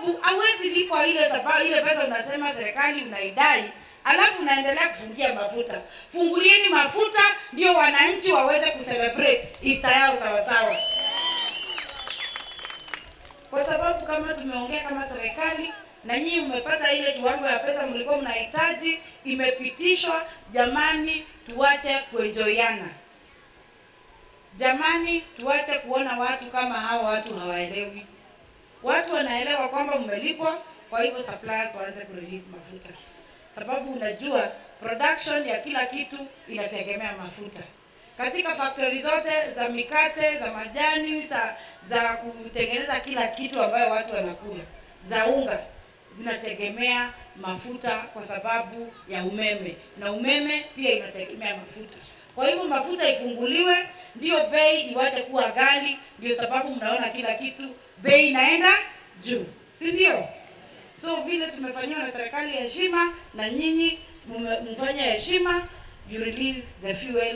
Sababu hauwezi lipwa ile sababu ile pesa unasema serikali unaidai, alafu unaendelea kufungia mafuta. Fungulieni mafuta ndio wananchi waweze kucelebrate Easter yao sawa sawa. Kwa sababu kama tumeongea kama serikali na nyinyi mmepata ile kiwango ya pesa mlikuwa mnahitaji, imepitishwa. Jamani, tuache kuenjoyana. Jamani, tuache kuona watu kama hawa watu hawaelewi. Watu wanaelewa kwamba mmelipwa, kwa hivyo suppliers waanze kurelease mafuta. Sababu unajua production ya kila kitu inategemea mafuta. Katika factory zote za mikate, za majani, za kutengeneza kila kitu ambayo watu wanakula, za unga, zinategemea mafuta kwa sababu ya umeme, na umeme pia inategemea mafuta. Kwa hivyo mafuta ifunguliwe ndio bei iwache kuwa ghali, ndio sababu mnaona kila kitu bei inaenda juu, si ndio? So vile tumefanywa na serikali heshima, na nyinyi mfanye heshima, you release the fuel.